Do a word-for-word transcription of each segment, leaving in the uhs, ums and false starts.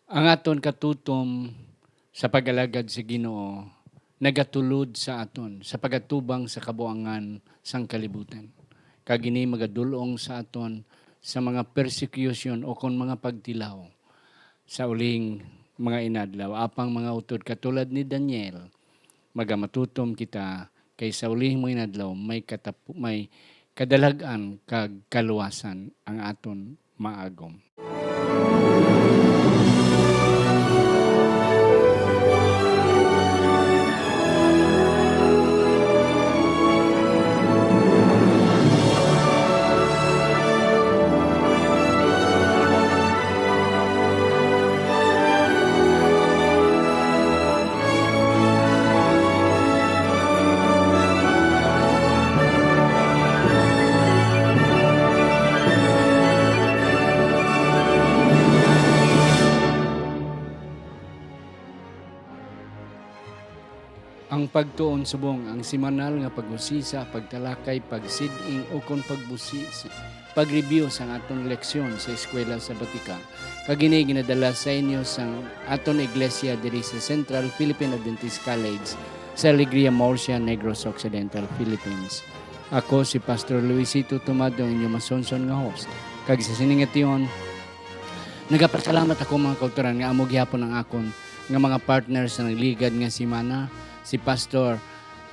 Ang aton katutom sa pag-alagad sa Ginoo nagatulod sa aton sa pagatubang sa kabuangan sang kalibutan, kag ini magadul-ong sa aton sa mga persecution o kon mga pagtilaw sa uling mga inadlaw. Apang, mga utod, katulad ni Daniel, magamatutom kita, kay sa ulihimo inadlaw may katap-, may kadalag-an kag kaluwasan ang aton maagom. Ang pagtuon subong ang semanal nga pag-usisa, pagtalakay, pagsid-ing, ukon pagbusi-, pag-review sang aton leksyon sa Eskwela Sabatika, kag ini ginadala sa inyo sang aton iglesia diri sa Central Philippine Adventist College sa Alegria, Murcia, Negros Occidental, Philippines. Ako si Pastor Luisito Tumado, inyo masunson nga host. Kag sa sini nga tion, nagapasalamat ako, mga kautoran, nga amo gihapon ang akon nga mga partner sa nagligad nga semana, si Pastor,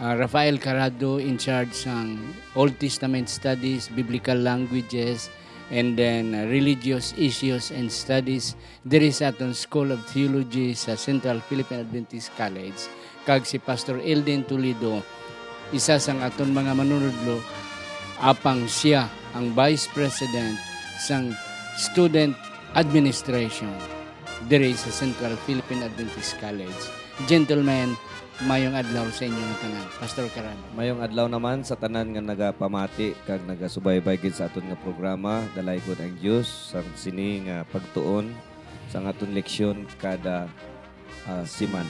ah, Rafael Carado, in charge sang Old Testament Studies, Biblical Languages, and then, uh, Religious Issues and Studies diri sa aton School of Theology sa Central Philippine Adventist College, kag si Pastor Elden Toledo, isa sang aton mga manunudlo, apang sia ang Vice President sang Student Administration diri sa Central Philippine Adventist College. Gentlemen, mayong adlaw sa inyo nga tanan. Pastor Carado. Mayong adlaw naman sa tanan nga nagapamati kag nagasubaybay gid sa aton nga programa, Dalaygon ang Dios, sang sini nga pagtuon sang aton leksyon kada, ah, semana.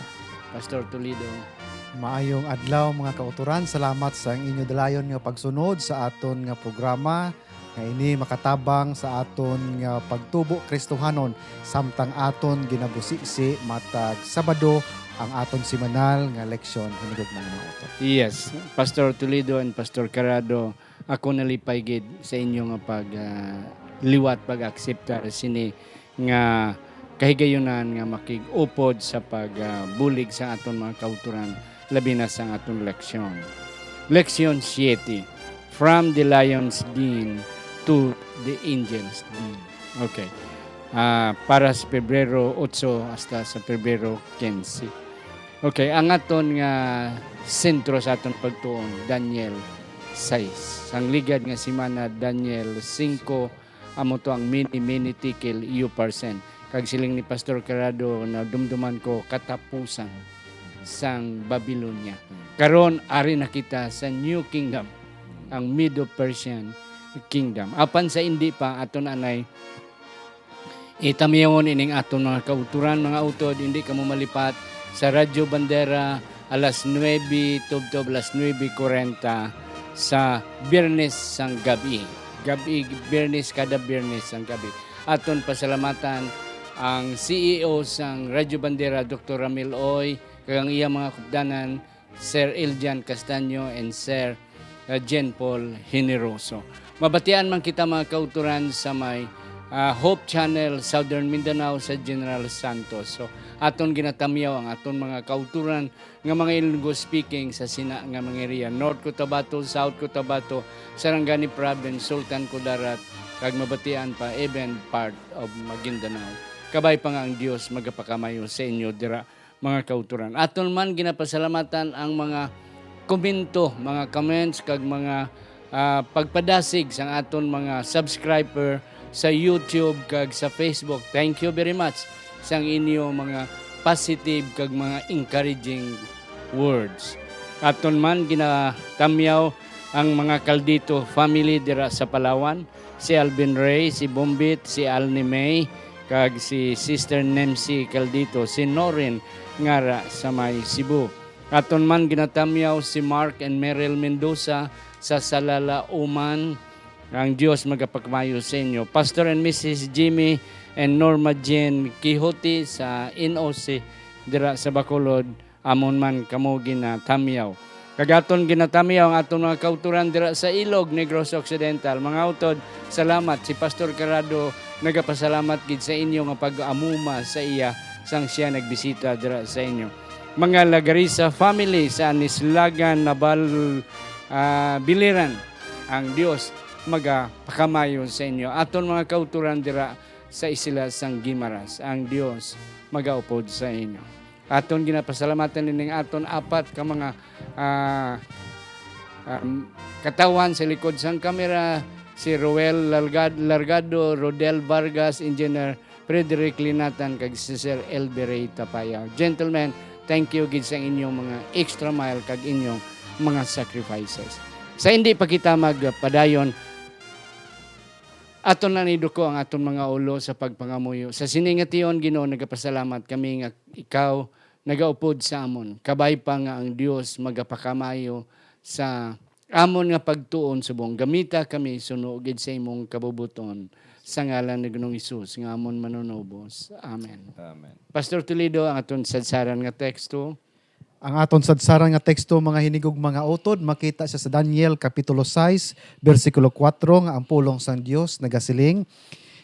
Pastor Toledo. Maayong adlaw, mga kautoran. Salamat sa inyo dalayon nga pagsunod sa aton nga programa, nga ini makatabang sa aton nga pagtubo Kristohanon, samtang aton ginabusisi matag Sabado ang aton semanal nga leksyon. Hinigugma nga mga utod. Yes, Pastor Toledo and Pastor Carado, ako nalipay gid sa inyo nga pag, ah, liwat, pag-akseptar sini nga kahigayunan nga makig-upod sa pag, ah, bulig sa aton mga kautoran, labi na sang aton leksyon. Leksyon siete, From the Lion's Den to the Angel's Den. Okay. Ah, para sa Pebrero otso hasta sa Pebrero quince. Okay, ang aton nga sentro sa aton pagtuon, Daniel sais. Sang ligad nga semana, Daniel singko, amo to ang mini, mini, tekel, upharsin. Kag siling ni Pastor Carado, nadumduman ko, katapusan sang Babilonia. Karon, ari na kita sa New Kingdom, ang Medo-Persian Kingdom. Apan sa indi pa, aton anay itamyawon ining aton mga kautoran, mga utod, indi kamo malipat sa Radyo Bandera, alas nuebe, tubtob alas nuebe kuwarenta sa Biyernes sang gab-i. Gab-i, Biyernes, kada Biyernes sang gab-i. Aton pasalamatan ang C E O sang Radyo Bandera, Doktor Ramil Oy, kag ang iyang mga kupdanan, Sir Eljan Castaño and Sir, uh, Jen Paul Generoso. Mabatian man kita, mga kautoran, sa may, uh, Hope Channel, Southern Mindanao, sa General Santos. So, aton ginatamyaw ang aton mga kautoran nga mga Ilonggo speaking sa sina nga mga area, North Cotabato, South Cotabato, Sarangani Province, Sultan Kudarat, kag mabatian pa even part of Maguindanao. Kabay pa nga ang Dios magapakamaayo sa inyo dira, mga kautoran. Aton man ginapasalamatan ang mga komento, mga comments, kag mga, ah, pagpadasig sang aton mga subscriber sa YouTube kag sa Facebook. Thank you very much sang inyo mga positive kag mga encouraging words. Aton man ginatamyaw ang mga Caldito family dira sa Palawan, si Alvin Ray, si Bombit, si Alni May, kag si Sister Nemsi Caldito, si Norin ngara sa may Cebu. Aton man ginatamyaw si Mark and Meryl Mendoza sa Salala, Oman, Ang Dios magapakamayo sa inyo. Pastor and Missus Jimmy and Norma Jean Quixote sa N O C dira sa Bacolod, amon man kamo ginatamyaw. Kag aton ginatamyaw ang aton mga kautoran dira sa Ilog, Negros Occidental. Mga utod, salamat. Si Pastor Carado nagapasalamat gid sa inyo nga pag-amuma sa iya sang siya nagbisita dira sa inyo. Mga Lagarisa family sa Anislagan, Naval, ah, Biliran, ang Dios magapakamayo sa inyo. Aton mga kautoran dira sa isla sang Guimaras, ang Dios magaupod sa inyo. Aton ginapasalamatan ining aton apat ka mga, ah, um, katawhan sa likod sang kamera, si Roel Largad-, Largado, Rodel Vargas, Engineer Frederick Linatan, kag si Sir Elby Ray Tapaya. Gentlemen, thank you gid sa inyong mga extra mile kag inyong mga sacrifices. Sa hindi pa kita magpadayon, aton na niduko ang aton mga ulo sa pagpangamuyo. Sa sini nga tion, Ginoo, nagapasalamat kami nga ikaw nagaupod sa amon. Kabay pa nga ang Dios magapakamayo sa amon nga pagtuon subong. Gamita kami suno gid sa imong kabubuton. Sa ngalan ni Ginoong Hesus nga amon Manunubos. Amen. Amen. Pastor Toledo, ang aton sadsaran nga teksto. Ang aton sadsaran nga teksto, mga hinigugma nga utod, makita siya sa Daniel Kapitulo sais, bersikulo kuwatro, nga ang pulong sang Dios nagasiling,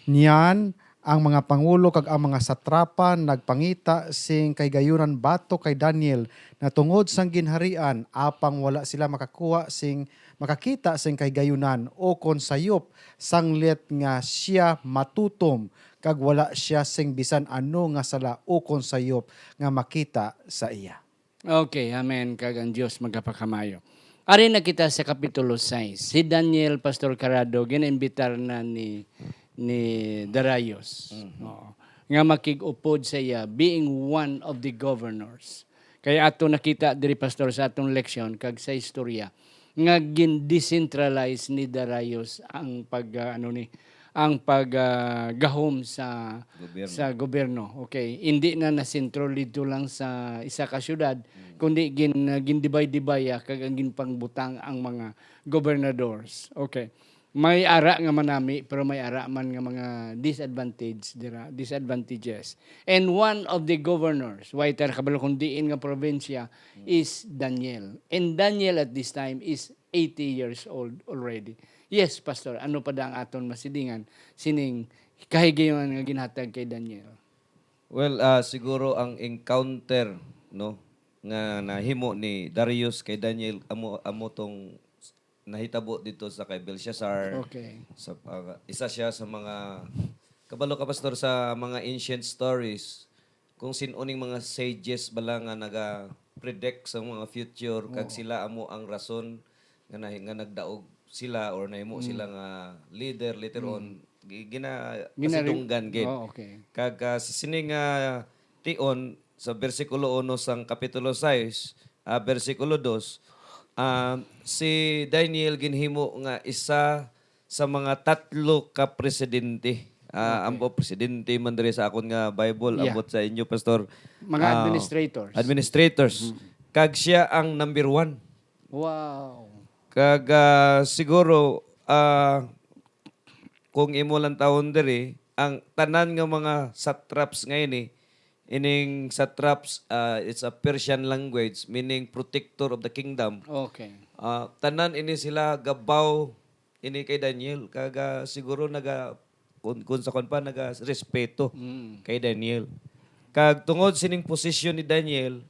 Niyan, ang mga pangulo kag ang mga satrapa nagpangita sing kahigayunan batok kay Daniel, natungod sang ginharian, apang wala sila makakuha sing, makakita sing kahigayunan ukon sayop, sanglit nga sia matutom, kag wala sia sing bisan ano nga sala ukon sayop nga makita sa iya. Okay, amen. Kag ang Dios magapakamayo. Ari na kita sa Kapitulo sais. Si Daniel, Pastor Carado, ginaimbitar na ni, ni Darius. Mhm. Oo. Nga makig-upod sa iya, being one of the governors. Kaya ato nakita diri, Pastor, sa atong leksyon, kag sa istorya, nga gin-decentralize ni Darius ang pag, ah, ano ni, ang pag, ah, gahom sa, Gobyerno. Sa gobyerno. Okay, hindi na nasentro dito lang sa isa ka syudad, Mm. kundi gin-, ah, gindibay-dibay, ah, kag ang ginpangbutang ang mga gobernadores. Okay. May ara nga manami, pero may ara man nga mga disadvantage dira, disadvantages. And one of the governors, wala ta kabalo kung diin nga probinsya, Mm. is Daniel. And Daniel at this time is eighty years old already. Yes, Pastor, ano pa da ang aton masilingan sining kahigayunan nga ginhatag kay Daniel? Well, ah, siguro ang encounter, no, nga nahimo ni Darius kay Daniel, amo, amo tong nahitabo dito sa kay Belshazzar. Okay. Sa, ah, isa siya sa mga, kabalo ka, Pastor, sa mga ancient stories, kung sin-o ning mga sages bala nga naga-predict sa mga future, kag Oo. sila amo ang rason nga nahi-, nga nagdaog sila or nahimo Mm. sila nga leader later Mm. on, gi-, gina-, Ginari-, kasidunggan gid. Oh, okay. Kag, ah, sa sini nga tion, sa bersikulo uno sang kapitulo sais, ah, bersikulo dos, ah, si Daniel ginhimo nga isa sa mga tatlo ka presidente. Ah, Okay. Ambot presidente man diri sa akon nga Bible, Yeah. ambot sa inyo, Pastor. Mga Ah, administrators. administrators. Mhm. Kag siya ang number one. Wow. Kag, ah, siguro, ah, kung imo lang tawon diri, ang tanan nga mga satraps nga ini, ining satraps, ah, it's a Persian language, meaning protector of the kingdom. Okay. Ah, tanan ini sila gabaw ini kay Daniel, kag, ah, siguro naga-, kun, kun sa kwan pa, naga-respeto Mm. kay Daniel. Kag tungod sining posisyon ni Daniel,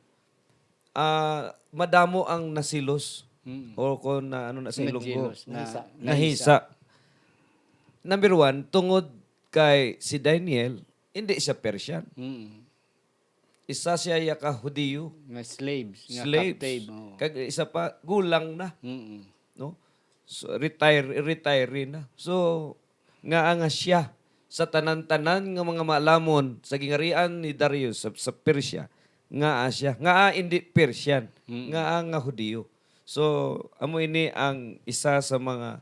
ah, madamo ang nasilos Mm. o kung na, ano na sa Ilonggo, Nagjealous, na, Nahisa. nahisa. Number one, tungod kay si Daniel, hindi siya Persian. Mm. Isa siya ya ka Hudiyo. Nga slaves, nga Slaves. captive, oo. Kag isa pa, gulang na. Mm. No? So, retire, retiree na. So, ngaa nga siya sa tanan-tanan nga mga maalamon sa gingarian ni Darius sa, sa Persia, ngaa siya, ngaa indi Persian, Mm. ngaa nga Hudiyo. So, amo ini ang isa sa mga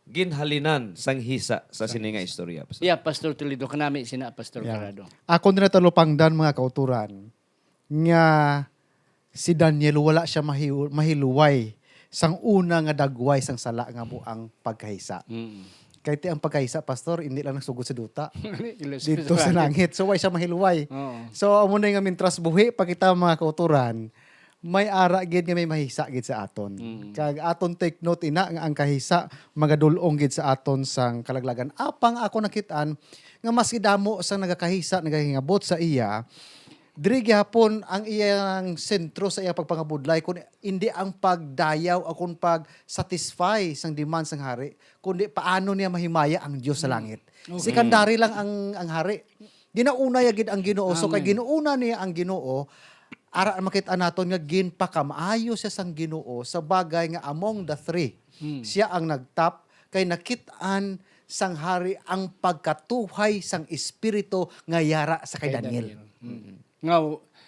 ginhalinan sang hisa sa Sang sini nga hisa. istorya, Pastor. Yeah, Pastor Toledo, kanami sina Pastor Yeah. Carado. Ako nila talupangdan, mga kauturan, nga si Daniel wala siya mahiu-, mahiluway sang una nga dagway sang sala nga amo ang pagkahisa. Mm. Kay ti ang pagkahisa, Pastor, hindi lang nagsugod sa duta. Ilos- Dito sa langit. So, way siya mahiluway. Oo. So, amo na nga, mintras buhi pa kita, mga kauturan, may ara gid nga may mahisa gid sa aton. Kag aton take note ina nga ang kahisa magadul-ong gid sa aton sang kalaglagan. Apang ako nakit-an nga mas gidamo sang nagakahisa, nagahingabot sa iya, diri gihapon ang iyang sentro sa iyang pagpangabudlay, kun hindi ang pagdayaw o kun pag-satisfy sang demand sang hari, kundi paano niya mahimaya ang Dios sa langit. Okay. Secondary lang ang ang hari. Ginauna niya gid ang Ginoo. So kay Amen. ginuuna niya ang Ginoo, ara makita naton nga ginpakamaayo siya sang Ginoo sa bagay nga among the three. Siya ang nagtap kay nakit-an sang hari ang pagkatuhay sang espiritu nga yara sa kay, Kay Daniel. Daniel. Mm. Nga,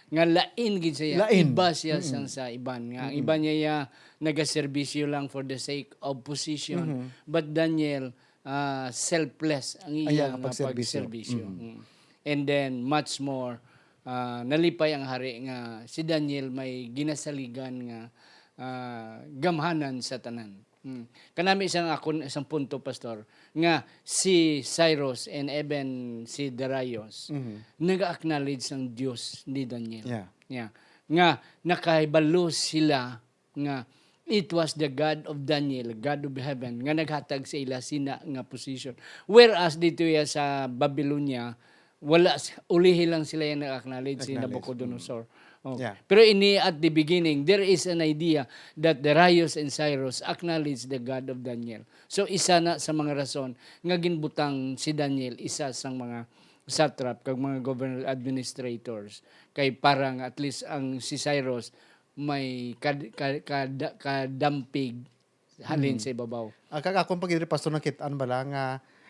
nga lain gid siya, Lain. Iba siya sang sa iban. Nga, iba niya ya nagaserbisyo lang for the sake of position, but Daniel, ah, selfless ang iya Ayan, nga pagserbisyo. pagserbisyo. Mm. And then, much more, ah, nalipay ang hari nga si Daniel may ginasaligan nga, ah, gamhanan sa tanan. Mm. Kanami isang akon isang punto, Pastor, nga si Cyrus and even si Darius nag-acknowledge sang Dios ni Daniel. Yeah. Yeah. Nga nakahibalo sila nga it was the God of Daniel, God of heaven, nga naghatag sa ila sina nga position. Whereas dito ya sa Babylonia, wala s- ulihi lang sila yung nag-acknowledge si Acknowledge. Nabucodonosor. Oh. Yeah. Pero ini at the beginning, there is an idea that Darius and Cyrus acknowledge the God of Daniel. So isa na sa mga rason nga ginbutang si Daniel isa sang mga satrap kag mga governor administrators kay para nga at least ang si Cyrus may kad, kad, kad, kadampig halin sa ibabaw. Ah, kag akon pag diri, Pastor, nakit-an bala nga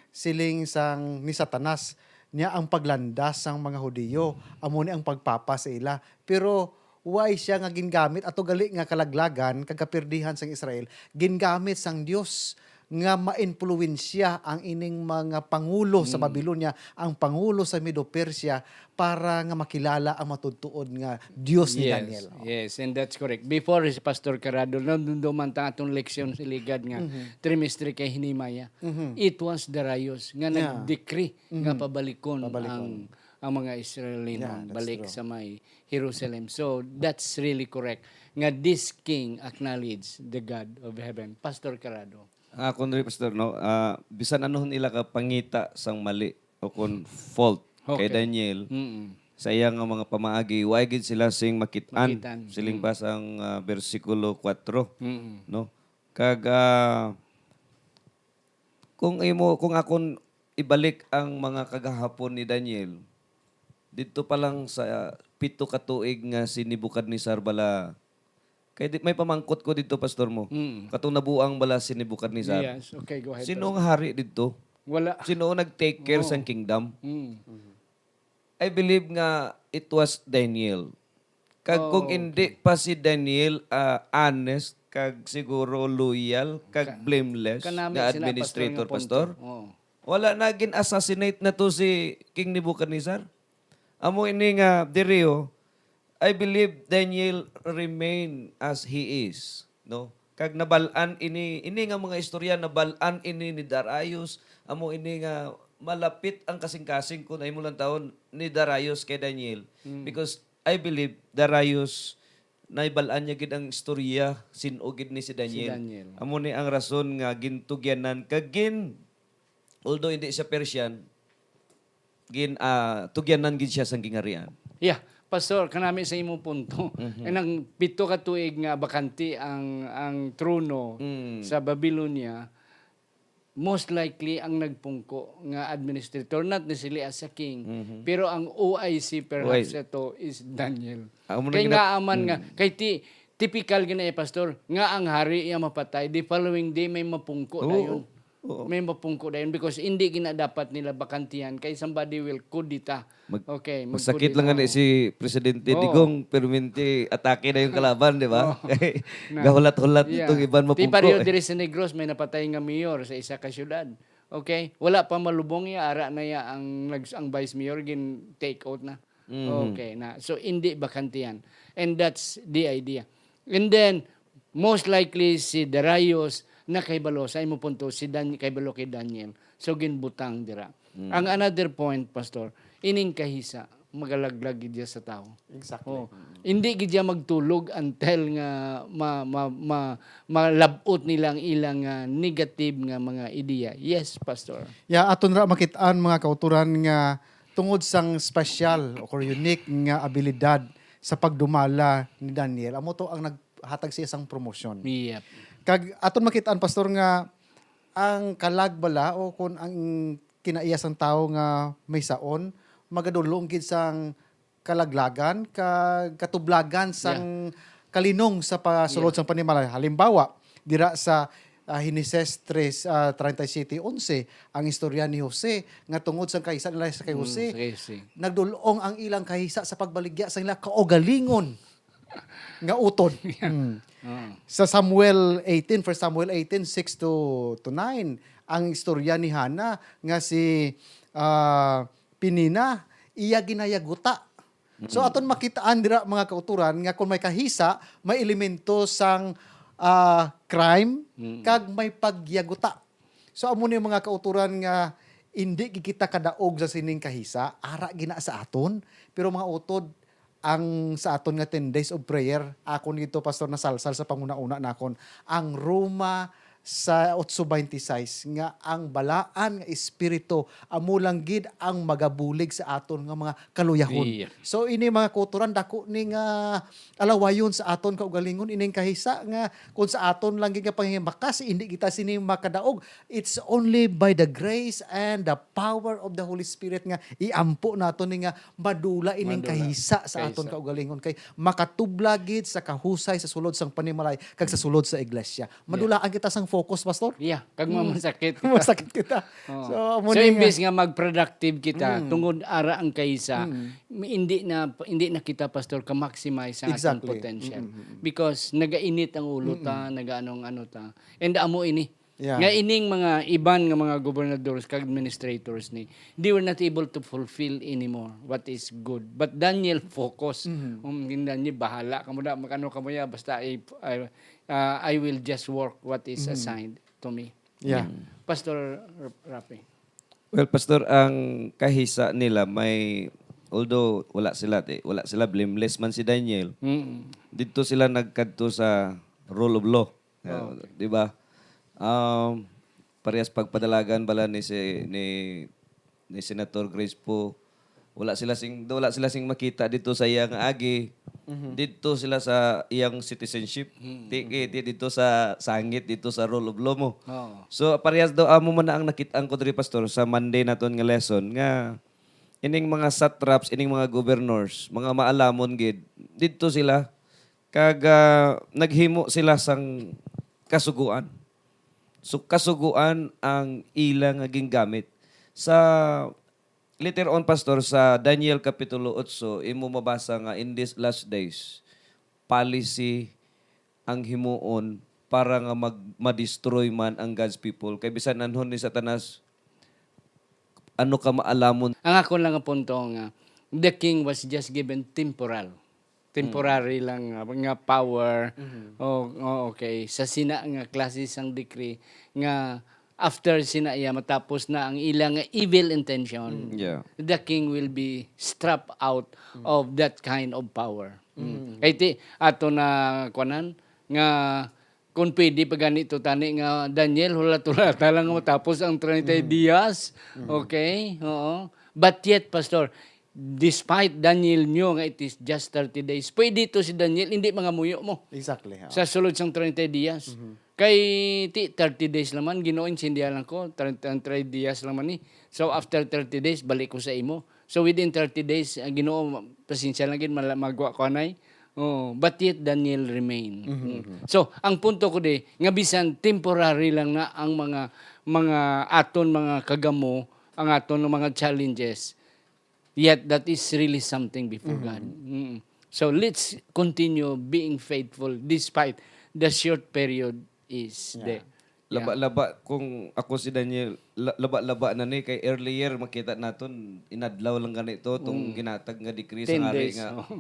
siling sang ni Satanas niya ang paglandas sang mga Hudiyo, amo ni ang pagpapa sa ila. Pero why siya nga gingamit ato gali nga kalaglagan kag kapirdihan sang Israel, gingamit sang Dios nga maimpluwensya ang ining mga pangulo sa Babylonia, ang pangulo sa Medo-Persia, para nga makilala ang matutuod nga Dios ni Yes, Daniel. yes, and that's correct. Before si Pastor Carado, nandumduman ta atong leksyon sa ligad nga trimestre kay Hinimaya. It was Darius nga Yeah. nag-decree nga pabalikon Pabalikon. ang ang mga Israelinon Yeah, that's balik true. sa may Jerusalem. So that's really correct nga this king acknowledge the God of heaven. Pastor Carado. Ang akon diri, Pastor, no, ah, bisan ano nila ka pangita sang mali o kon fault kay Okay. Daniel, Mm-mm. sa iya nga mga pamaagi, wa gid sila sing makit-an. Makit-an. Siling Mm. pa sang ah, bersikulo kuwatro, Mm-mm. no? Kag ah, kung imo, kung akon ibalik ang mga kagahapon ni Daniel, didto pa lang sa pito ka tuig nga si Nebuchadnezzar bala, kay di, may pamangkot ko didto, Pastor, mo. Mm. Katong nabuang bala si Nebuchadnezzar. Yes, okay, go ahead. Sino Pastor. Ang hari didto? Wala. Sino ang nag-take care Oo. sang kingdom? Mm. I believe nga it was Daniel. Kag kung Oh, hindi pa si Daniel ah, honest, kag siguro loyal, kag Ka- blameless kanami nga sina, administrator, Pastor, nga punto. Pastor, Oo. wala na gin-assassinate na to si King Nebuchadnezzar. Amo ini nga diri, oh, I believe Daniel remain as he is, no? Kag nabal-an ini, ini nga mga istorya, nabal-an ini ni Darius, amo ini nga malapit ang kasing-kasing, kung imo lang taon, ni Darius kay Daniel. Mm. Because I believe Darius, naibal-an niya gid ang istorya, sin-o gid ni si Daniel. Daniel. Amo ni ang rason nga gintugyanan kag gin, although hindi siya Persian, gin ah, tugyanan gid siya sang gingharian. Yeah, Pastor, kanami sa imong punto. Ang pito ka tuig nga bakante ang ang trono Mm. sa Babylonia, most likely ang nagpungko nga administrator, not necessarily as a king, pero ang O I C perhaps O I C. Ito is Daniel. Amo na Kay gina- nga aman nga, kay ti, typical gina, eh, Pastor, nga ang hari iya mapatay, the following day may mapungko Oo. dayon. Oo. May mapungko dayon because hindi gina dapat nila bakantihan kay somebody will kudita. Mag- Okay, Magsakit magkudita, lang gani oo. Si Presidente Oo. Digong, perminti atake na yung kalaban, di ba? Oo. Na- Gahulat-hulat Yeah. itong iban Ti mapungko. pareho Eh. Diri sa Negros, may napatay nga mayor sa isa ka syudad. Okay? Wala pa malubong iya, ara na iya ang, nags- ang vice mayor, gin-take out na. Mhm. Okay na. So, hindi bakantihan. And that's the idea. And then, most likely, si Darius Nakahibalo sa imo punto si Dan-, kahibalo kay Daniel. So, ginbutang dira. Mm. Ang another point, Pastor, ining kahisa, magalaglag gid siya sa tawo. Exactly. Oh. Mm. Hindi gid siya magtulog until nga ma-, ma-, ma-, malab-ot nila ang ilang, ah, negative nga mga ideya. Yes, Pastor. Ya, aton ra makit-an, mga kauturan, nga tungod sang special or unique nga abilidad sa pagdumala ni Daniel, amo to ang naghatag siya sang promosyon. Yep. Kag aton makit-an, Pastor, nga ang kalag bala o kun ang kinaiya sang tawo nga may saon, magadulong gid sang kalaglagan, ka-, katublagan sang kalinong sa pasulod sang panimalay. Halimbawa, dira sa, ah, Genesis tres, ah, treinta y siete once, ang istorya ni Jose, nga tungod sang kahisa nila sa kay Mm, Jose, sa kay Jose. Nagdul-ong ang ilang kahisa sa pagbaligya sa ilang kaugalingon nga utod. Yeah. Mm. Oo. Sa Samuel eighteen, First Samuel eighteen, six to, to nine, ang istorya ni Hana nga si, ah, Penina, iya ginayaguta. So, Mm. aton makitaan dira, mga kauturan, nga kung may kahisa, may elemento sang, ah, crime, Mm. kag may pagyaguta. So, amo ni mga kauturan nga indi gid kita kadaog sa sining kahisa, ara gina sa aton. Pero mga utod, ang sa aton nga ten days of prayer, akon dito, Pastor, nasalsal sa panguna-una nakon, ang Roma sa otso veintiséis, nga ang balaan nga espiritu amo lang gid ang magabulig sa aton nga mga kaluyahon. Iya. So, ini mga kauturan, dako ni nga alawayon sa aton kaugalingon, ining kahisa nga kung sa aton lang gid nga panghimakas, hindi kita sini makadaog. It's only by the grace and the power of the Holy Spirit nga iampo nato ni nga madula ining Madula. kahisa sa aton Kahisa. kaugalingon, kay makatublag gid sa kahusay sa sulod sang panimalay kag sa sulod sa iglesia. Madulaan kita sang focus, Pastor. Yeah, kag Mm. masakit. Masakit kita. Oo. So, amo So, ni nga imbes nga mag-productive kita, Mm. tungod ara ang kahisa, Mm. hindi na, hindi na kita, Pastor, ka-maximize ang atong Exactly. potential. Mm, mm, mm. Because nagainit ang ulo ta, Mm-mm. nagaanong ano ta. And amo ini. Yeah. Nga ining mga iban nga mga gobernadores kag administrators ni, they were not able to fulfill anymore what is good. But Daniel focus. Mm-hmm. Um, in Daniel, bahala ka mo na, makano ka mo ya, basta I, I, uh, I will just work what is Mm-hmm. assigned to me. Yeah. Mm. Pastor R-, Rafi. Well, Pastor, ang kahisa nila may, although wala sila, eh, wala sila, blameless man si Daniel. Mm. Didto sila nagkadto sa rule of law. Ah, okay. Di ba? Um, parehas pagpadalagan bala ni si, ni, ni Senator Grace Poe. Wala sila sing, wala sila sing makita dito sa iyang agi. Mhm. Dito sila sa iyang citizenship. Hmm. Ti, ti, dito sa sangit, dito sa rule of law mo. Oo. So, parehas daw amo man na ang nakit-, ang ko diri, Pastor, sa Monday naton nga lesson nga ining mga satraps, ining mga governors, mga maalamon gid, dito sila. Kag, ah, naghimo sila sang kasugoan. So, kasugoan ang ila nga gingamit. Sa later on, Pastor, sa Daniel Kapitulo otso, imo mabasa nga in these last days, policy ang himuon para nga mag-, ma-destroy man ang God's people. Kay bisan anhon ni Satanas, ano ka maalamon. Ang ako lang nga punto nga, the king was just given temporal. Temporary Mm. lang nga, nga power. Mhm. O, o, okay. Sa sina nga klase sang decree nga after sina iya matapos na ang ila nga evil intention, Mm. Yeah. the king will be stripped out Mm. of that kind of power. Mm. Mhm. Kay ti, ato na, kuanan, nga kung pwede pa gani to tani nga, Daniel, hulat-hulata lang matapos ang treinta Mm. dias. Mm. Okay? Oo. But yet, Pastor, despite Daniel knew nga it is just thirty days, pwede to si Daniel, hindi mangamuyo mo Exactly, oo. sa sulod sang treinta dias. Mhm. Kay ti, thirty days lang man, Ginoo, intindihan lang ko, treinta, treinta dias lang man ni. So, after thirty days, balik ko sa imo. So, within thirty days, ah, Ginoo, pasensya lang gid, mala-, magwa ko anay. Oh, but yet Daniel remain. Mhm, Mm. mhm. So, ang punto ko di, nga bisan temporary lang na ang mga, mga aton mga kagamo, ang aton mga challenges, yet that is really something before Mhm. God. Mm. So, let's continue being faithful despite the short period is Yeah. there. Yeah. Laba-laba kung ako si Daniel, la-, laba-laba na ni kay earlier makita naton inadlaw lang gani to tong Mm. ginatag nga decree sa Ten hari days, nga oh.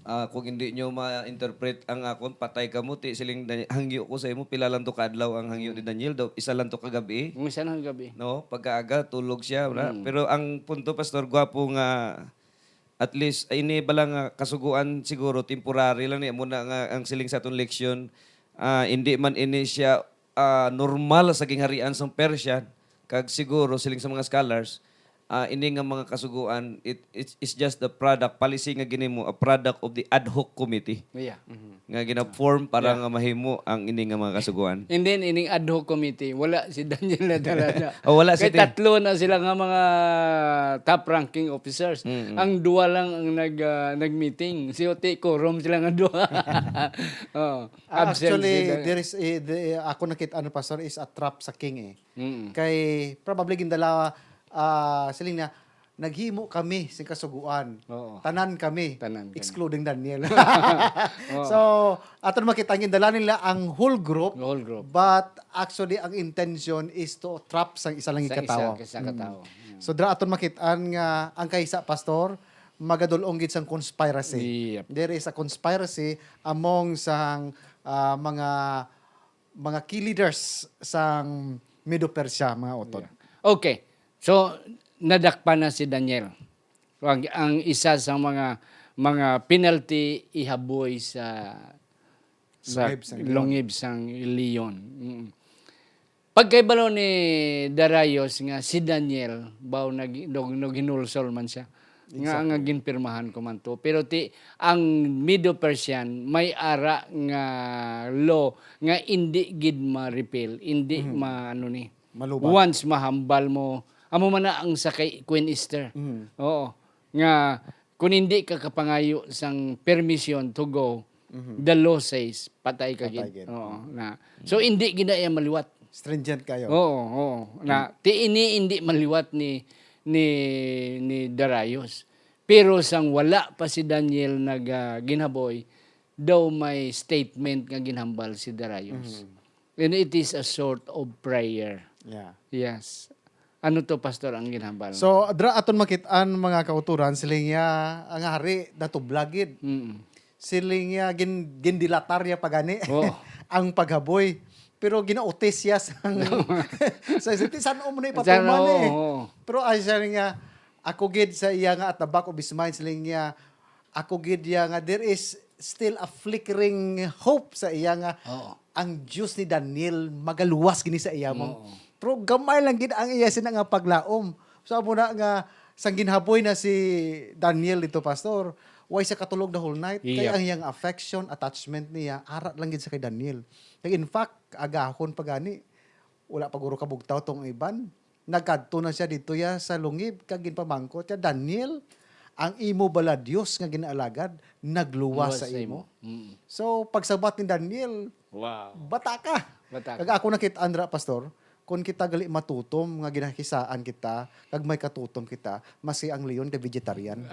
Ah, kung hindi nyo ma-interpret ang akon, patay kamo, ti siling Daniel, hangyo ko sa imo, pila lang to ka adlaw ang hangyo ni Daniel, daw isa lang to ka gabi. Ang isa lang gabi. No, pagkaaga tulog siya, wala. Mm. Pero ang punto, Pastor, gwapo nga, at least, ay, ini bala nga kasuguan siguro temporary lang ni, amo na nga ang siling sa aton leksyon, ah, hindi man ini siya, ah, normal sa gingharian sang Persia, kag siguro siling sa mga scholars, ah, ini nga mga kasuguan, it, it's, it's just the product, policy nga ginhimo, a product of the ad hoc committee Yeah. nga gina-form para Yeah. nga mahimo ang ini nga mga kasuguan. And then, ining ad hoc committee, wala si Daniel na talaga. Oh, wala si Kay Tin- tatlo na sila nga mga top ranking officers. Mm-mm. Ang duha lang ang nag, ah, nag-meeting. Si Oti, quorum sila nga duha. Oh, Ah, absent actually, si Dan- there is, eh, the, ako nakita, ano, Pastor, is a trap sa king, eh. Mm. Kay, probably, gindala, ah, siling niya, "Naghimo kami sing kasuguan. Oo. Tanan kami, Tanan kami. excluding Daniel." Oo. So, aton makita, gindala nila ang whole group, The whole group. but actually, ang intention is to trap sang isa lang Sa isa, katawo. isa Mm. katawo. Mm. So, dira aton makitaan nga ang kaisa, Pastor, magadul-ong gid sang conspiracy. Yep. There is a conspiracy among sang, ah, mga, mga key leaders sang Medo-Persia, mga utod. Yeah. Okay. So, nadakpan na si Daniel. Ang, ang isa sa mga, mga penalty ihaboy sa, sa Lungib sang leon. lungib sang leon. Mm. Pagkahibalo ni Darius nga si Daniel, baw nag-, nag-, naghinulsol man siya, nga, nga Exactly. ginpirmahan ko man to. Pero ti, ang Medo-Persian may ara nga law nga indi gid ma-repeal, indi Mhm. ma-, ano ni. Malubat. Once mahambal mo, amo man na ang sa kay Queen Esther. Mhm. Oo. Nga, kung hindi ka kapangayo sang permission to go, Mhm. the law says, patay ka Patay gid. gid. Oo, na. So, hindi gid na iya maliwat. Stringent kayo. Oo, oo. Na, Mm. ti ini hindi maliwat ni, ni, ni Darius. Pero sang wala pa si Daniel nag, ah, ginhaboy, daw may statement nga ginhambal si Darius. Mhm. And it is a sort of prayer. Yeah. Yes. Ano to, Pastor, ang ginhambal? So, dra aton makit-an, mga kauturan, siling niya, ang hari natublag gid. Mm. Siling niya, gin-, gindilatar niya pa gani Oo. ang paghaboy. Pero ginautis siya sa, sa, sa, san-o mo na San-, ipatuman eh. oo, oo. Pero ay siya nga, ako gid sa iya nga at the back of his mind, siling niya, ako gid iya nga, there is still a flickering hope sa iya nga Oo. ang Diyos ni Daniel magaluwas gini sa iya mo. Oo. Pero gamay lang gid ang iya sina nga paglaom. So, amo na nga, sang ginhaboy na si Daniel dito, Pastor, way siya katulog the whole night. Kay Yep. ang iyang affection, attachment niya, ara lang gid sa kay Daniel. Kay in fact, agahon pa gani, wala pa guro kabugtaw tong iban. Nagkadto na siya dito ya sa lungib, kag ginpamangkot siya, "Daniel, ang imo bala Dios nga ginaalagad nagluwas Luwas sa sa imo?" imo. Mm. So, pagsabat ni Daniel, Wow. "Bata ka." Bata Kag ka. ako nakit-an ra, Pastor, kung kita gali matutom nga ginakisaan kita, kag may katutom kita, maski ang leon kay vegetarian.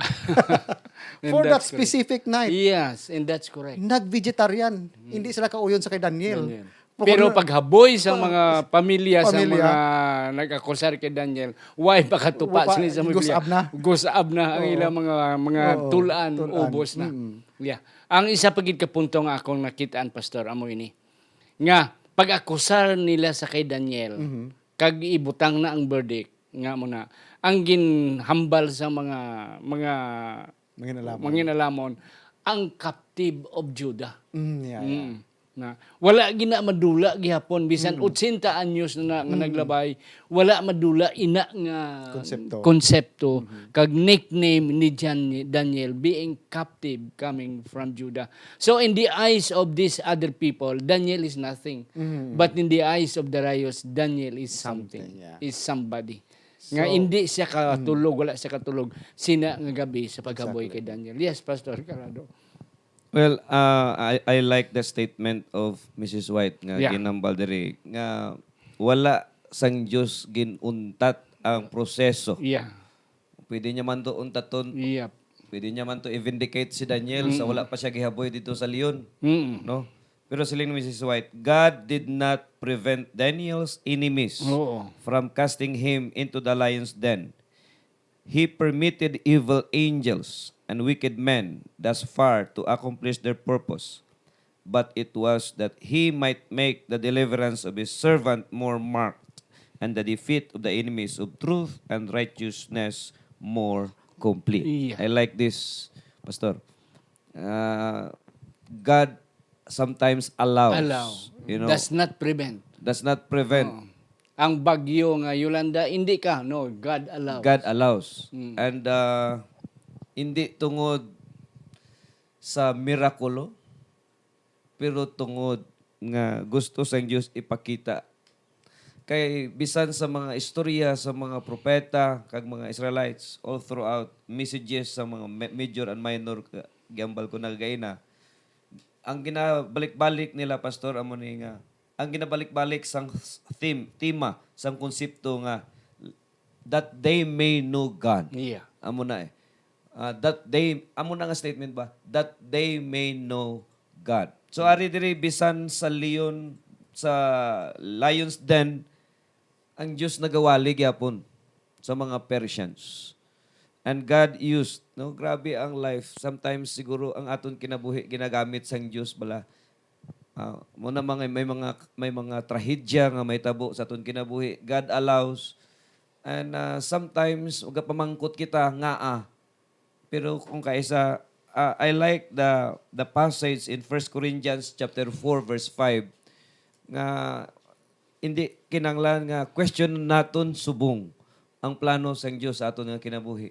And For that that's correct. specific night, Yes, and that's correct. nag-vegetarian. Mm. Hindi sila kauyon sa kay Daniel. Daniel. Pero Pero paghaboy sa pa-, mga pamilya sa pamilya. mga nag-akusar kay Daniel, way pakatupa Wa-, sila sa Biblia. gusab na. Gusab na ang Oo. ilang mga, mga Oo, tulan, tulan. ubos na. Mm. Yeah. Ang isa pa gid ka punto nga akong nakitaan, Pastor, amo ini. Nga, pag-akusar nila sa kay Daniel, Mhm. kag ibutang na ang verdict, nga mo na, ang ginhambal sa mga, mga Manginalaman. manginalaman, ang captive of Judah. Mm, yeah, yeah. Mm. Na, wala gina madula gihapon, bisan Mm. otsenta anyos na, na nga Mm. naglabay, wala madula ina nga Konsepto. konsepto, Mm-hmm. kag nickname ni Jan-, Daniel, being captive coming from Judah. So, in the eyes of these other people, Daniel is nothing. Mm-hmm. But in the eyes of Darius, Daniel is something, Something, yeah. is somebody. Nga So, hindi siya katulog, mm. wala siya katulog, sina nga gabi sa paghaboy Exactly. kay Daniel. Yes, Pastor Carado. Well, uh, I, I like the statement of Missus White nga Yeah. ginhambal diri nga wala sang Dios ginuntat ang proseso. Yeah. Pwede niya man to untaton. Yep. Pwede niya man to i-vindicate si Daniel sa Mm. wala pa siya gihaboy dito sa leon. Mm. No? Pero siling ni Missus White, "God did not prevent Daniel's enemies Oo. from casting him into the lion's den. He permitted evil angels and wicked men thus far to accomplish their purpose, but it was that he might make the deliverance of his servant more marked, and the defeat of the enemies of truth and righteousness more complete. Yeah. I like this, Pastor. Uh, God sometimes allows, Allow. you know, Does not prevent. does not prevent. Oo. Ang bagyo nga Yolanda, hindi ka, no, God allows. God allows. Mm. And, uh, hindi tungod sa mirakulo, pero tungod nga gusto sang Dios ipakita. Kay bisan sa mga istorya sa mga propeta kag mga Israelites, all throughout, messages sa mga ma-, major and minor, ka-, giambal ko na gagaina, ang ginabalik-balik nila, Pastor, amo ni nga, ang ginabalik-balik sang s-, theme, tema, sang konsepto nga, "That they may know God." Yeah. Amo na eh. Ah, that they, amo na nga statement ba? "That they may know God." So, ari diri, bisan sa leon, sa lion's den, ang Dios nagawali gyapon sa mga Persians. And God used, no? Grabe ang life. Sometimes, siguro, ang aton kinabuhi ginagamit sang Dios bala. Ah, mo na mga, may mga, may mga trahedya nga may tabo sa aton kinabuhi. God allows. And, ah, sometimes, magapamangkot kita nga, ah, pero kung kaisa, ah, I like the, the passage in First Corinthians chapter four, verse five, nga hindi kinahanglan nga question naton subong ang plano sang Dios sa aton nga kinabuhi.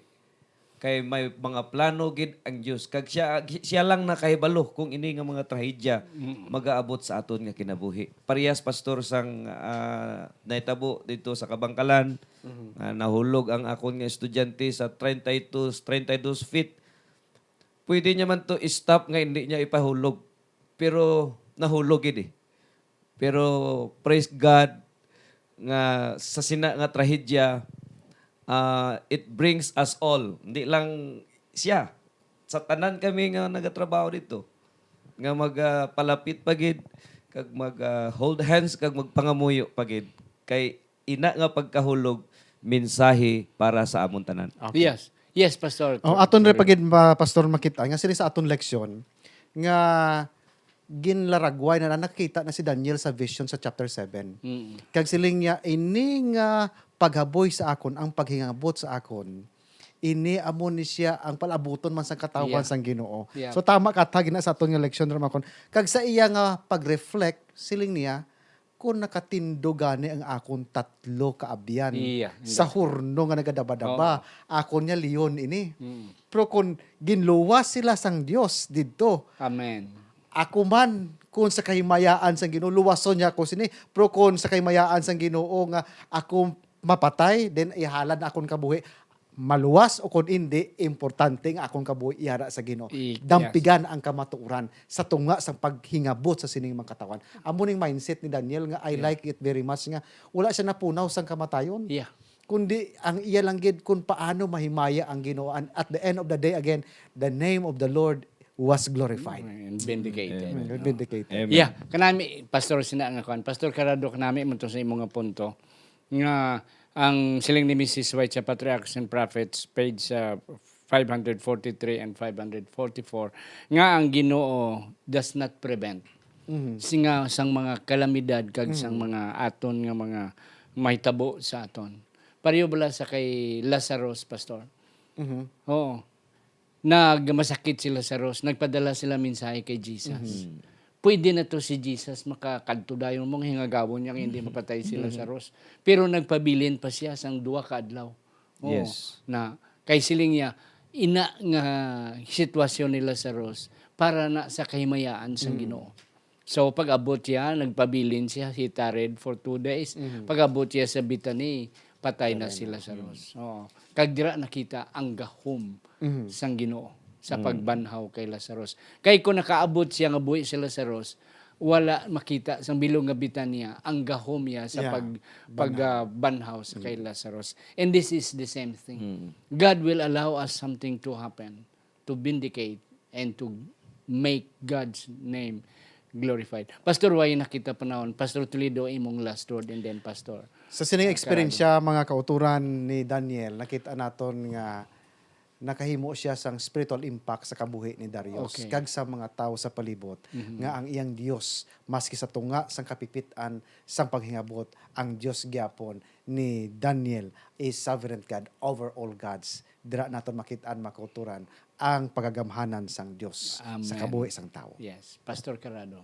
Kay may mga plano gid ang Dios, kag siya, siya lang nakahibalo kung ini nga mga trahedya Mm. magaabot sa aton nga kinabuhi. Parehas, Pastor, sang, ah, nahitabo dito sa Kabangkalan, Mhm. nga nahulog ang akon nga estudyante sa treinta y dos, treinta y dos feet. Pwede niya man to i-stop nga hindi niya ipahulog, pero nahulog gid eh. Pero praise God nga sa sina nga trahedya, ah, it brings us all. Hindi lang siya. Sa tanan kami nga nagatrabaho dito, nga magpalapit pa gid, kag mag, ah, hold hands, kag magpangamuyo pa gid. Kay ina nga pagkahulog, mensahe para sa amon tanan. Okay. Yes. Yes, Pastor. Oh, aton ra Sorry. pa gid, ma-, Pastor, makita nga sini sa aton leksyon nga ginlaragway na, na nakita na si Daniel sa vision sa chapter seven. Mm. Kag siling niya, ini nga paghaboy sa akon, ang paghingabot sa akon, ini amo ni siya ang palabuton man sang katawhan Yeah. sang Ginoo. Yeah. So, tama ka, tagi na sa aton nga leksyon, Ramakon. Kag sa iya nga pag-reflect, siling niya, kung nakatindog gani ang akon tatlo ka abyan Iya, sa inda. horno nga nagadabadaba, Oo. akon nga leon ini. Mm. Pero kung ginluwas sila sang Dios didto, Amen. ako man, kung sa kahimayaan sang Ginoo, luwason niya ako sini. Pero kung sa kahimayaan sang Ginoo nga ako mapatay, then ihalad na akon kabuhi, maluwas o kon indi, importante nga akon kabuhi iyara sa Ginoo. I-, Dampigan yes. ang kamatuoran sa tunga sang paghingabot sa sining mga katawhan. Amo ning mindset ni Daniel nga I Yeah. like it very much, nga wala siya napunaw sang kamatayon. Yeah. Kundi ang iya lang gid kung paano mahimaya ang Ginoo. And at the end of the day, again, the name of the Lord was glorified. And vindicated. Amen. Mm, vindicated. Amen. Yeah, kanami, Pastor, sina nga kwan. Pastor Carado, kanami mo to sa imo nga punto. Nga ang siling ni Missus White sa Patriarchs and Prophets, page, uh, five hundred forty-three and five hundred forty-four, nga ang Ginoo does not prevent. Mhm. Singa sang mga kalamidad kag sang Mhm. mga aton nga mga mahitabo sa aton. Pareho bala sa kay Lazarus, Pastor? Mhm. Oo. Nagmasakit si Lazarus, nagpadala sila mensahe kay Jesus. Mhm. Pwede na to si Jesus, makakadto dayon mo, hingagawon niya nga hindi mapatay si Mhm. Lazarus. Pero nagpabilin pa siya sang duha ka adlaw. Oo, Yes. na kay siling niya, ina nga sitwasyon ni Lazarus para na sa kahimayaan sang Mhm. Ginoo. So, pag-abot siya, nagpabilin siya, he tarried for two days. Mhm. Pag-abot siya sa Bethany, patay na Patay si na. Lazarus. Oo. Kag dira nakita ang gahom Mhm. sang Ginoo sa Mm. pagbanhaw kay Lazarus. Kay kung nakaabot siya nga buhi si Lazarus, wala makita sang bilog nga Betania ang gahom niya sa Yeah. pag-, Banhaw. pag-, ah, banhaw sa kay Mm. Lazarus. And this is the same thing. Mm. God will allow us something to happen to vindicate and to make God's name glorified. Pastor, way na kita panahon. Pastor Toledo, imong last word, and then Pastor. Sa sining Ah, eksperyensya, mga kauturan ni Daniel, nakita naton nga nakahimo siya sang spiritual impact sa kabuhi ni Darius Okay. kag sa mga tawo sa palibot, Mhm. nga ang iyang Dios, maski sa tunga sang kapipit-an sang paghingabot, ang Dios gyapon ni Daniel is sovereign God over all gods. Dira naton makit-an, mga kautoran, ang pagagamhanan sang Dios sa Amen. kabuhi sang tawo. Yes. Pastor Carado.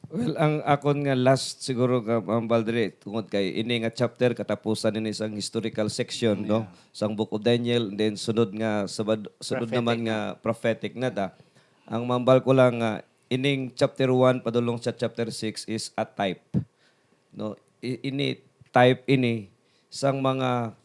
Well, ang akon nga last siguro nga mambal diri, tungod kay ini nga chapter katapusan ini sang historical section, no? Yeah. Sang Book of Daniel, and then sunod nga sabad-, sunod Prophetic naman na. nga prophetic na ta. Ang mambal ko lang nga ining chapter one padulong sa chapter six is a type, no? I-, ini type ini sang mga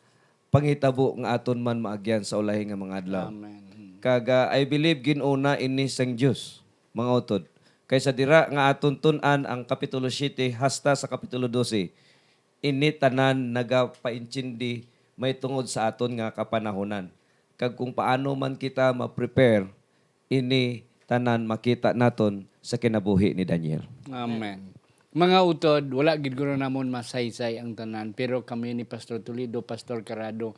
panghitabo nga aton man maagyan sa ulahi nga mga adlaw. Amen. Kag, ah, I believe gin-una ini sang Dios, mga utod. Kay sa dira nga aton tun-an ang Kapitulo siete hasta sa Kapitulo doce, ini tanan nagapaintindi may tungod sa aton nga kapanahunan, kag kung paano man kita ma-prepare ini tanan makita naton sa kinabuhi ni Daniel. Amen. Mga utod, wala gid guro namon masaysay ang tanan, pero kami ni Pastor Toledo, Pastor Carado,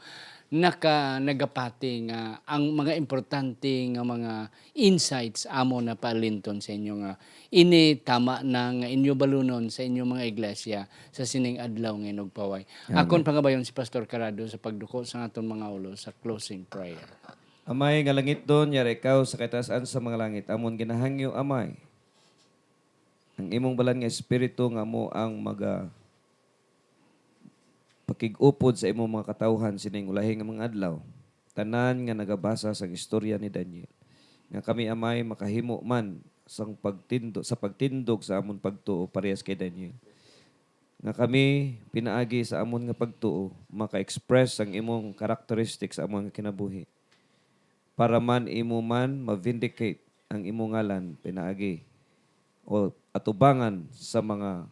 naka, nagapati nga ang mga importante nga mga insights amo na paalinton sa inyo nga ini tama na nga inyo balunon sa inyong mga iglesia sa sining adlaw nga inugpaway. Amen. Akon pangabayon si Pastor Carado sa pagduko sa aton mga ulo sa closing prayer. Amay nga langitnon, yara ikaw sa kataas-an sa mga langit. Amon ginahangyo, Amay, ang imong balaan nga Espiritu nga amo ang maga-, pakig-upod sa imong mga katawhan sining ulahi nga mga adlaw. Tanan nga nagabasa sang istorya ni Daniel, nga kami, Amay, makahimo man sang pagtindo-, sa pagtindog sa amon pagtuo parehas kay Daniel, nga kami pinaagi sa amon nga pagtuo maka-express sang imong characteristics sa amon nga kinabuhi, para man imo man ma-vindicate ang imo ngalan pinaagi o atubangan sa mga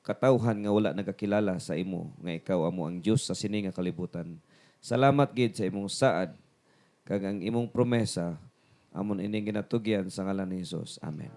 katawhan nga wala nagakilala sa imo, nga ikaw amo ang Dios sa sini nga kalibutan. Salamat gid sa imong saad, kag ang imong promesa, amon ining ginatugyan sa ngalan ni Jesus. Amen.